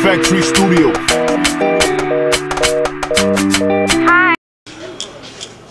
Factory Studio.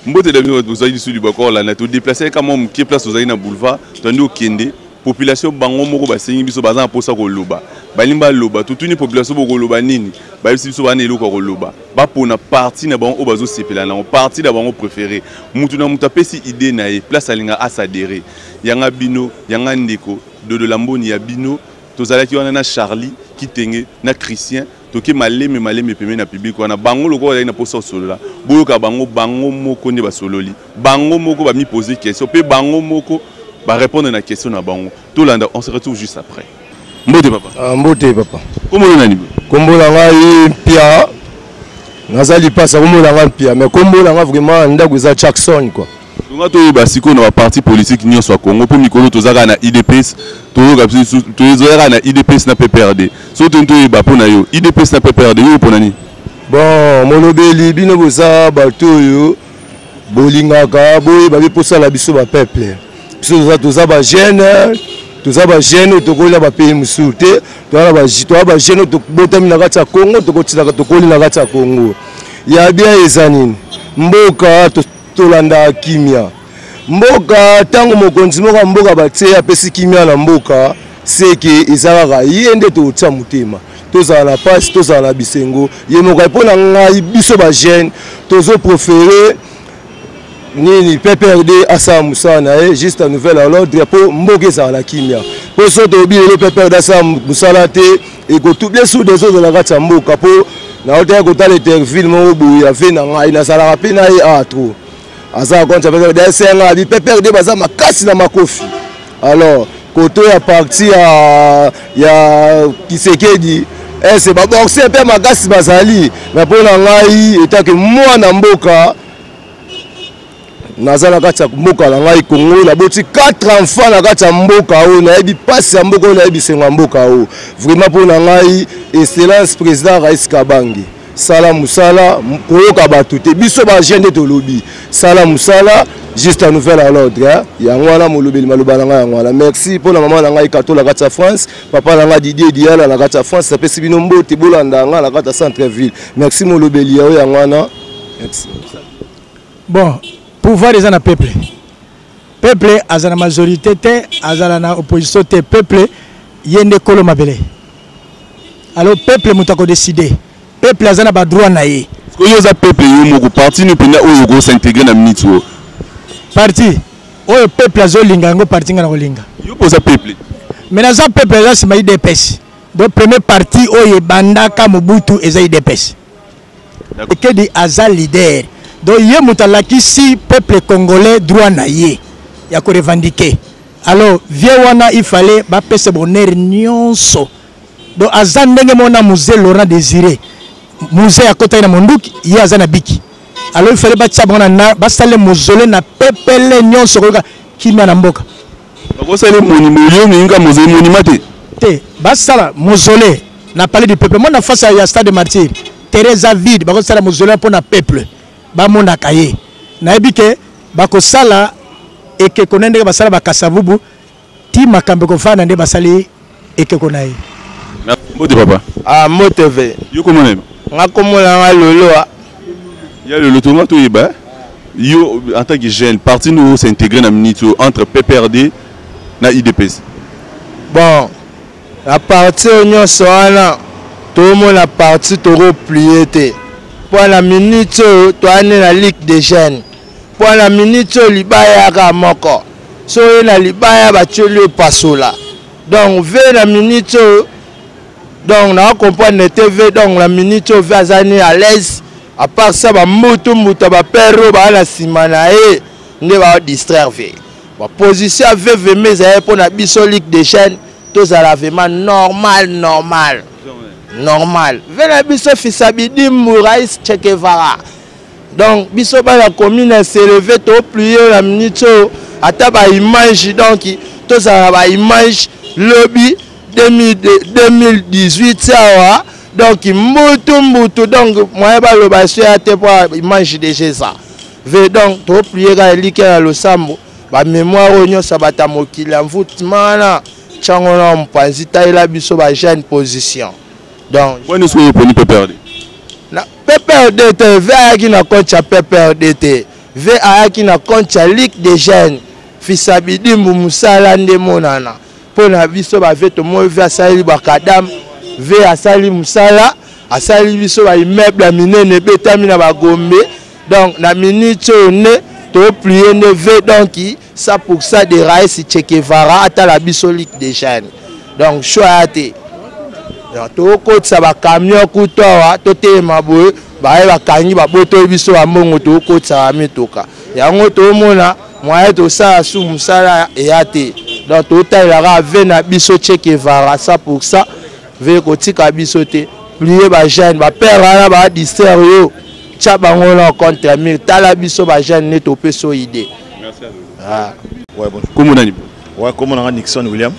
Mbote na bino bato bozali lisusu libaku kolanda. Todeplace ka mwa moke place tozali na boulevard, toandi okende population bango moko basengi biso, baza na mposa koloba, balingi baloba. Totuni population bokoloba nini, bayebisi biso bana eloko ya koloba, bapona parti na bango oyo bazosepela nango, parti na bango préféré. Mutu na mutu apesi idée na ye, place alinga asadere. Yanga bino, yanga ndeko Dodo Lamboni ya bino. Tozalaki wana na Charlie Kitenge na Christian, toke maleme maleme pembeni na public wana. Bango lokola bazalaki na mposa kosolola, boyoka bango, bango moko nde basololi, bango moko bamipose question mpe bango moko barépondre na question na bango. Tolanda, on se retrouve juste après. Mbote papa. Ah, mbote papa. Kombo na nani? Kombo na ngai Mpia. Naza lipasa, kombo na ngai Mpia, mais kombo na ngai vraiment ndako eza Jackson quoi. Tonga toyeba sikoyo na baparti politique nyonso ya Congo, mpo mikolo toza kaka na UDPS, toyoka biso toza kaka na UDPS na PPRD. Soki tolingi toyeba mpo na yo, UDPS na PPRD, yo mpona nini? Bon, molobeli, bino boza bato oyo bolingaka boyeba mpe posala biso bapeuple. Biso toza bajeune, toza bajeune oyo tokoli na bapays mosusu te, toza bajeune oyo tobotami na kati ya Congo, tokotinaka tokoli na kati ya Congo. Ya bien eza nini? Mboka tolandaka kimia. Mboka ntango mokonzi moko ya mboka batie apesi kimia na mboka, seke eza kaka ye nde tokotia motema, tozala na pasi, tozala na bisengo, ye moko. Mpo na ngai, biso bajeune tozo préféré nini? PPRD asala mosala na ye juste à nouvelle à l'ordre, mpo mboka ezala na kimia. Mpo so toyebi lelo PPRD asala mosala te, ekotubie sur des autres na kati ya mboka. Mpo naotaki kotala interville moko boye ya ve na ngai, nazalaka mpe na ye a trop aza contre PPRD, asenga abi PPRD baza makasi na makofi. Alors koto ya parti ya Kisekedi ese baboxe mpe makasi bazali. Me mpo na ngai etake mwana mboka, naza na kati ya mboka na ngai Congo, naboti 4 enfants na kati ya mboka oyo, nayebi mpasi ya mboka oyo, nayebi sengo ya mboka oyo. Vraiment mpo na ngai, excellence président Rais Kabange, sala mosala, koyoka bato te. Biso bajeune nde tolobi sala mosala juste à nouvelle à l'ordre. Yango wana molobeli, maloba na ngai yango wana. Merci mpo na mama na ngai Kato na kati ya France, papa na ngai Didier Diala na kati ya France, napesi bino mbote, bolanda ngai na kati ya centre ville. Merci molobeli, yayo yango wana, merci. Bon, pouvoir eza na peuple. Peuple aza na majorité te, azala na opposition te. Peuple ye nde kolo mabele. Alors peuple moto akodeside, peuple aza na badroit na ye. Oyo oza peuple, yo moko parti ni mpenza oyo okos'intégrer na minute oyo? Parti oyo peuple azolinga, yango parti nga na kolinga. Yo mpo oza peuple. Mais naza peuple, eza nsima UDPS. Donc premier parti oyo ebandaka Mobutu eza UDPS. Ekedi aza leader, donc ye moto alakisi peuple congolais droit na ye ya korevendiquer. Alors vie wana, il fallait bapesa bonheur nyonso. Donc aza ndenge moko na Mzee Laurent Désiré. Mzee akotaki na monduki, ye aza na biki. Alors il fallait batia bango na basale mausolée na pepele nyonso, koyoka kimia na mboka. Bakosala monument, yo olingi mausolée, monument te? Te, basala mausolée na palais du peuple, mona face ya stade Martyr, terrain eza vide, bakosala mausolée mpo na peuple bamonaka ye. Nayebi ke bakosala ekeko na ndenge basala bakasavubu ti makambo ekofanda nde basali ekeko na ye. Mbote papa. Ah, mbote ve. Yo komona nini? Nga komona nga lolo. Ya lolo, tonga toyeba yo en tant que jeune, parti nous s'intégrer na minute entre PPRD na UDPS? Bon, na parti oyo nyonso wana tomona parti tokoplie te, mpo na minute oyo toani na ligue des jeunes. Mpo na minute oyo libaya kaka moko, so oye na libaya batioli opasola. Donc ve na minute oyo, donc na comprendre te ve. Donc na minute oyo ve aza ni à l'aise, à part ça bambutu mbutu bapere oyo baa na nsima na ye nde baodistraire ve. Baposition ya ve vraiment ezali mpo na biso ligue des jeunes tozala vraiment normal, normal, normal. Ve na biso fisa bidimbu Rais Chekevara. Donc biso bana commune ya Seleve toplie na minute oyo ata baimage, donc tozala na baimage lobi 2018 awa. Donc mbutu mbutu, donc moyen baloba so ya te mpo image deja eza ve. Donc toplie kaka elike na losambo, bamémoire oyo nyonso ya bato ya mokili ya mvutima wana, ntiango na mopanzi, talela biso bajeune position. Donc wani soki oponi PPRD? Na PPRD te. V ayaki na compte ya PPRD te, V ayaki na compte ya Ligue des Jeunes Fisa Bidimbu. Mosala nde monana mpo na biso bave. Tomoi V asali bakadam, V asali mosala, asali biso baimmeuble ya minene ebetami na Bagombe. Donc na minute oyo nde toplie nde V, donc 100 de Rais Che Guevara atala biso Ligue des Jeunes. Donc choix ya te. Donc tokotisa bacamion kutu awa, totelema boye, baye bakangi, babotoli biso bambongo. Tokotisa bamituka yango, tomona moyen tosala su mosala eya te. Donc totalelaka V na biso Che Guevara 100. V kotika biso te, plie bajeune bapere wana badistraire yo, tia bango na contre mur, tala biso bajeune nde topesa idée. Ah. Ouais, bon. Comment nani? Ouais, comment on a Nixon William.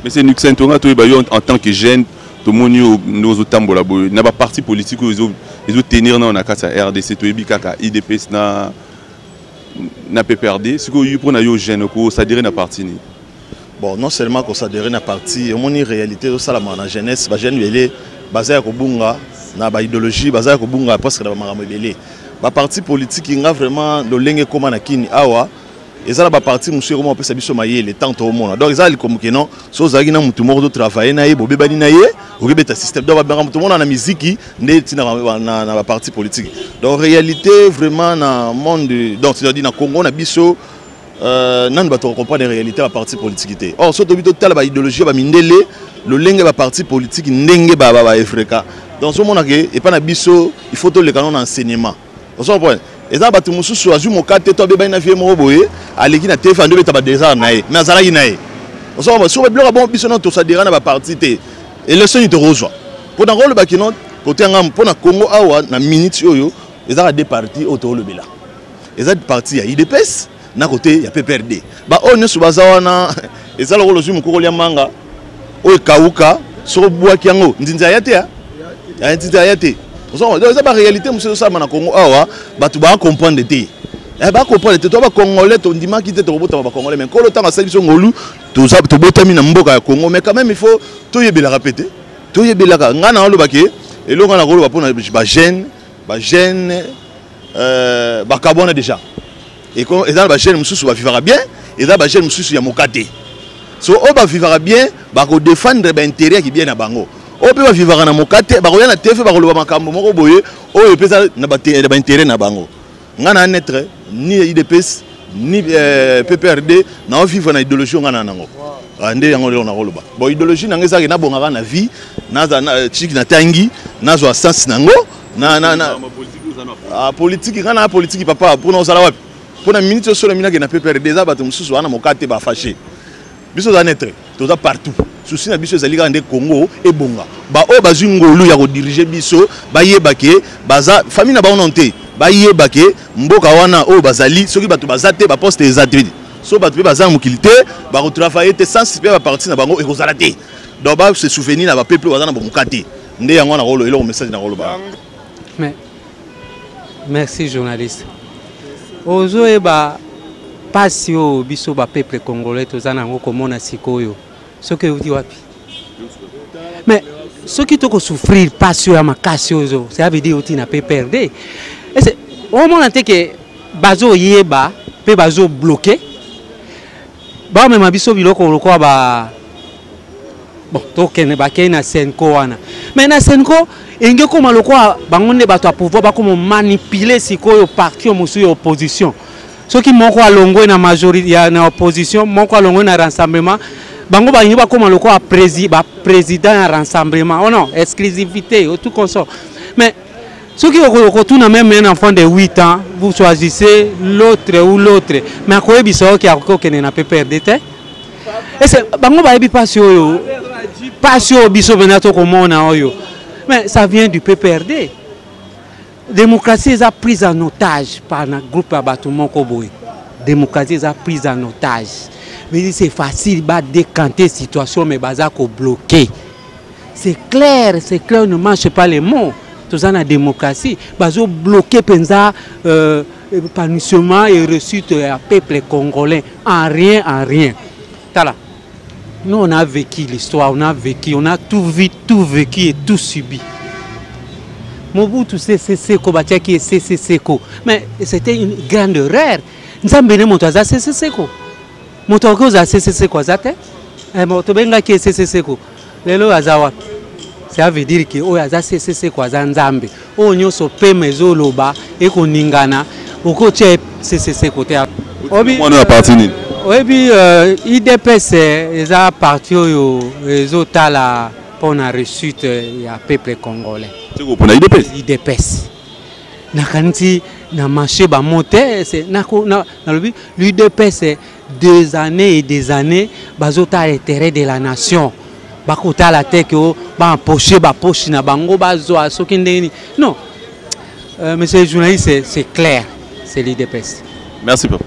Mais c'est Nixon tonga toyeba yo en tant que jeune, tomoni yo nde ozotambola boye na baparti politique oyo ezotenir nao na kati ya RDC. Toyebi kaka UDPS na PPRD. Sikoyo yo, mpona yo jeune, okosadere na parti nini? Bon, non seulement kosadere na parti, omoni réalité ezosalama na jeunesse, bajeune ebele baza ya kobunga na baidéologie, baza ya kobunga presque na bamakambo ebele. Baparti politique nga vraiment lolenge ekóma na kini awa, eza na baparti mosusu ekoma kopesa biso mayele tant toomona. Donc eza likambo ke non, so ozalaki na motu moko totravaille na ye, bobebani na ye, okebeta système. Donc babengaka motu mona na miziki nde ntina na baparti politique. Donc réalité vraiment na monde, donc c'est-à-dire na Congo na biso, nanu bato kocomprendre réalité ya baparti politique te. Or so tobi totala baidéologie ya bamindele, lolenge ya baparti politique ndenge baefreka. Donc ozomona ke epai na biso il faut toleka no na enseignement. Ozocomprendre, eza bato mosusu azwi moka te to abebani na vie moko boye, aleki na TV, ando obeta badésart na ye, mais azalaki na ye. Ozocomprendre, soki biloko bon biso nano tosadera na baparti te, élection nini tokozwa? Mpo na kolobaki no kote yanga mpo na Congo awa na minute oyo, ezaka deux parti oyo tokolobela, eza parti ya UDPS na kote ya PPRD. Baoyo nyonso baza wana eza lokola ozwi mokokoli ya manga oyo ekawuka, soki obwaki yango, nzinzi aya te, ya nzinzi aya te. Eza baréalité mosusu ezosalama na Congo awa, bato bacomprendre te, bacomprendre te. To bacongolais tondimaki te tokobotama bacongolais, mais Nkolo ntango asali biso ngolu, tobotami na mboka ya Congo. Mais quand même il faut toyebelaka mpe te, toyebelaka. Ngai na olobaki eloko nga na koloba mpona bajeune, bajeune bakabwana déjà. Eza na bajeune mosusu bavivaka bien, eza bajeune mosusu ya moka te. So oyo bavivaka bien bakodefendre baintérêt ya bien na bango, oyo mpe bavivaka na moka te bakoya na TV, bakoloba makambo moko boye oyo epesa na baintérêt na bango. Ngai na neutre, ni UDPS ni PPRD, naovivre na idéologie oyo ngai na nango nde yango lelo nakoloba. Bon, idéologie nango ezalaki nabongaka na vie, naza chiki, natangi, nazwa sens nango na politique. Ngai na politique, papa, mpona ozala wapi? Mpona minute oyo solo minake na PPRD, eza bato mosusu wana moka te bafâché. Biso toza neutre, toza partout. Souci na biso ezali kaka nde Congo ebonga. Baoyo bazwi ngolu ya kodirige biso bayeba ke baza famille na bango nano te, bayeba ke mboka wana oyo bazali, soki bato baza te, baposte eza te. So bato mpe baza na mokili te, bakotravaille te, sans mpe baparti na bango ekozala te. Donc base souvenir na bapeuple oyo baza na bomoka te. Nde yango wana eloko message na koloba. Mais merci journaliste. Ozoyeba mpasi oyo biso bapeuple congolais toza nango komona sikoyo soki euti wapi? Mais soki tokosouffrir mpasi oyo ya makasi oyo, ça veut dire euti na PPRD. Ese omona te ke bazoyeba mpe bazobloke, bamema biso biloko lokola ba bon, tokende, bakei na CENCO wana. Mais na CENCO elingi ekóma lokola bango nde bato ya pouvoir, bakoma manipuler sikoyo parti oyo mosusu ya opposition. Soki moko alongwe na majorité ya na opposition, moko alongwe na Rassemblement, bango balingi bakóma lokola baprésident ya Rassemblement. Oh non, exclusivité, tout consort. Mais soki okotuna même un enfant de 8 ans, vous choisissez l'autre ou l'autre, mais akoyebisa oki akoki okende na PPRD te. Ese bango bayebi mpasi oyo, mpasi oyo biso mpena tokomona oyo. Mais ça vient du PPRD. Démocratie eza prise en otage par na groupe ya bato moko boye. Démocratie eza prise en otage, mais c'est facile badécanter situation, mais baza kobloquer. C'est clair, c'est clair, on ne mange pas les mots. Toza na démocratie, bazobloquer mpenza épanouissement et réussite ya peuple congolais en rien, en rien. Tala. Nous, on a vécu l'histoire, on a vécu, on a tout vu, tout vécu et tout subi. Mobutu Sese Seko, batiaki Sese Seko. Mais c'était une grande erreur. Nzambe ne moto aza Sese Seko. Moto akoki kozala Sese Seko aza te. Eh, tobengaki ye Sese Seko. Lelo aza wapi? Ça veut dire que oyo aza Sese Seko aza Nzambe. Oyo nyonso pema ezoloba ekoningana, okotia Sese Seko te. Mwana ya parti nini? Oyebi UDPS eza parti oyo ezotala mpona réussite ya peuple congolais. Mpona UDPS? UDPS. Nakanisi na marché bamo te, nalobi l'UDPS des années et des années bazotala intérêt de la nation. Bakotala te ke baempoche bapoche na bango bazwa soki ndenge nini. Non. Monsieur le journaliste, c'est clair, c'est l'UDPS. Merci papa.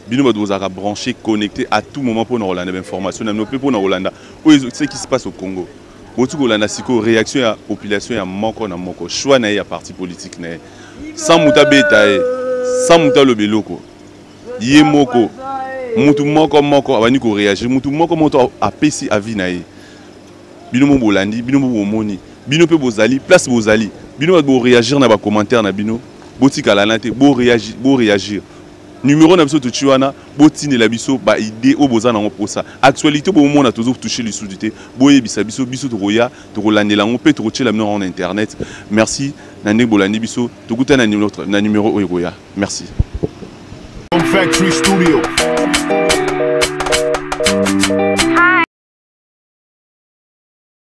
Bino bato bozalaka branché, connecté à tout moment pour na kolanda information na bino mpe mpona kolanda oyo ce qui se passe au Congo. Boti kolanda sikoyo réaction ya population ya moko na moko, choix na ye ya parti politique na ye, sans moto abeta ye, sans moto aloba eloko, ye moko mutu moko moko abandi koréagir, mutu moko moko apesi avis na ye. Bino mo bolandi, bino mo bomoni, bino mpe bozali place bozali, bino bato boréagir na bacommentaire na bino, botikala na te, boréagir. Numéro na biso totie wana, botindela biso ba idée oyo boza nango mposa, actualité bomona tozotouche lisusu te, boyebisa biso, biso tokoya tokolandela yango mpe tokotiela bino yango na internet. Merci na ndenge bolandi biso, tokutana na numéro oyo ekoya. Merci. Factory Studio.